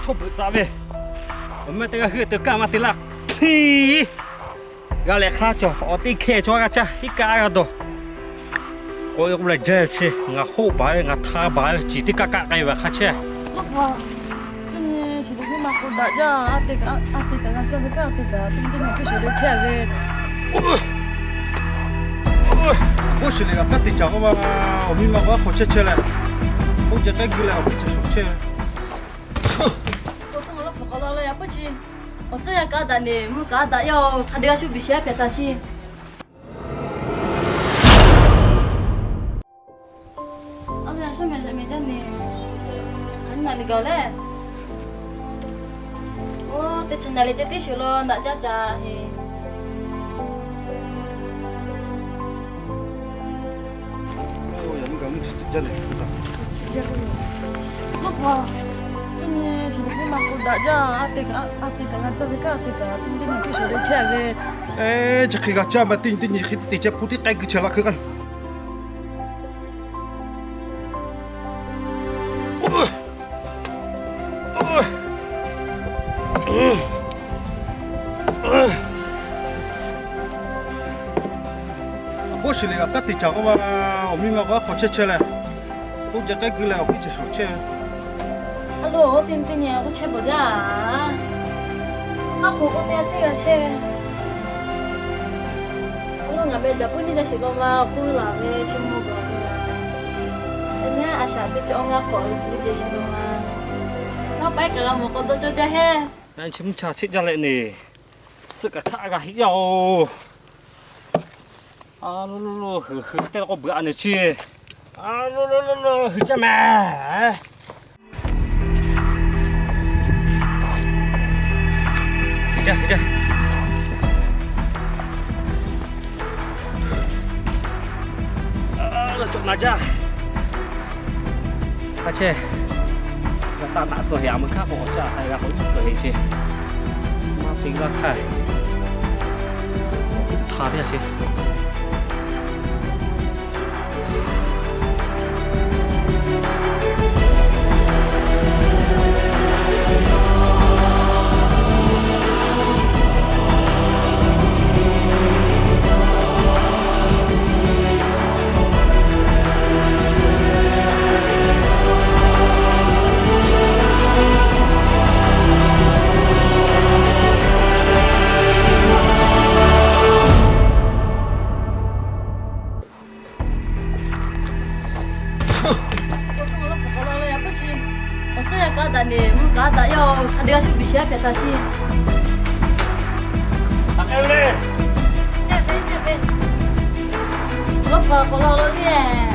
Hk'oˆ beuꞈ tcuh ve, awˬ meh teˇ g'aˇ hui te kaˇ maˇ te laˇ hpiˇ. G'a leh hk'a cawˬ, awˬ teˇ hkeh chaw g'a caˇ, iˉ kaˆ g'a dawˬ. K'o, k'o leh jaˇ chi, ngaˬ hoˆ baˬ ve, ngaˬ htaˇ baˬ ve, ciˬ teˇ kaˆ kaˆ k'ai ve hk'a chehˇ. Oˇ pa, teˇ nyi shiˍ liꞈ hk'oˆ maˇ k'oˆ daꞈ jaˇ, a te kaꞈ, a te kaꞈ g'a caˇ ve kaꞈ, a te kaꞈ teˇ nyi teˇ shiˍ le chehˇ ve. Oˇ shiˍ liꞈ kaꞈ kaˉ te caˍ k'oˆ ma, awˬ miˇ ma k'o aˉ hk'aw chehˇ chehˇ leh, oˇ ceh k'ehˉ guiˇ leh awˬ miˇ chi shawˍ chehˇ ve. Awˬ tcuhˉ yaˇ kaꞈ daꞈ ne, mvuhˇ kaꞈ daꞈ yaˇ-oˬ, hk'a dehꞈ g'a shu biˬ shehˍ hpaˍ taˍ shiˍ. Aˬ, a shaˉ mehˍ mehˍ jaˇ ne. Aˬ, naˬ liꞈ gaˬ leh. Oˇ, teˇ chi naˬ liꞈ ceh teˇ shuˍ lo daꞈ jaˇ caˍ heˍ. Oˇ, yaꞈ nyi kaꞈ mvuhˇ chi tcuhꞈ jaˇ leh. Oˇ pa, teˇ nyi shiˍ liꞈ hk'oˆ maˇ k'oˆ daꞈ jaˇ, a te kaꞈ, a te kaꞈ g'a caˇ ve kaꞈ, a te kaꞈ teˇ nyi teˇ shiˍ le chehˇ ve. Eˬ, chi hk'e g'a caˇ ma, teˇ nyi teˇ nyi hk'e te ceh hpu teˇ k'ai gui chehˇ la hk'e k'ai. Oˇ shiˍ liꞈ kaꞈ kaˉ te caˍ k'oˆ ma, awˬ miˇ ma k'o aˉ hk'aw chehˇ chehˇ leh, oˇ ceh k'ehˉ guiˇ leh awˬ miˇ chi shawˍ chehˇ. A lo, teˇ nyi teˇ nyi k'oˆ chehˇ bawˬ jaˇ. Aˉ hk'aw k'oˆ teˇ g'aˇ teˇ g'aˇ chehˇ ve. A lo, ngaˬ meh daꞈ puiˉ nyiˇ jaˇ shiˍ lo ma awˬ hk'oˆ laˬ ve chi mvuh gaˬ ve. Yaꞈ nyi a shaꞈ teˇ chi awˇ ngaˇ hk'awꞈ ve teˇ ceuˬ shiˍ lo ma. Ngaˇ paiˉ kaꞈ g'a mawˬ k'aw dawˇ cawˇ jaˇ heˆ. Chi mvuhˇ cha cheˆ jaˇ leh neˬ, suhˆ kaꞈ htaˆ g'a heˆ yaˇ-oˬ. A lo lo lo, hui hui teˇ k'o beuꞈ a nehˬ chi. A lo lo lo lo, hui caˇ mehˍ. Hui caˇ, hui caˇ. Cawꞈ na jaˇ. Hk'a chehˇ, g'a taˇ naꞈ tcuh heˍ, a meuˇ hkaˉ k'o awˬ caˇ k'ai g'a k'o iˉ tcuh heˍ chi. Maˇ te g'aˇ htaˇ, awˬ k'oˆ htaˇ ve a chi. Awˬ tcuhˉ yaˇ kaꞈ daꞈ ne, mvuhˇ kaꞈ daꞈ yaˇ-oˬ, hk'a dehꞈ g'a shu biˬ shehˍ hpaˍ taˍ shiˍ. Awˬ hk'aw k'awꞈ la la le.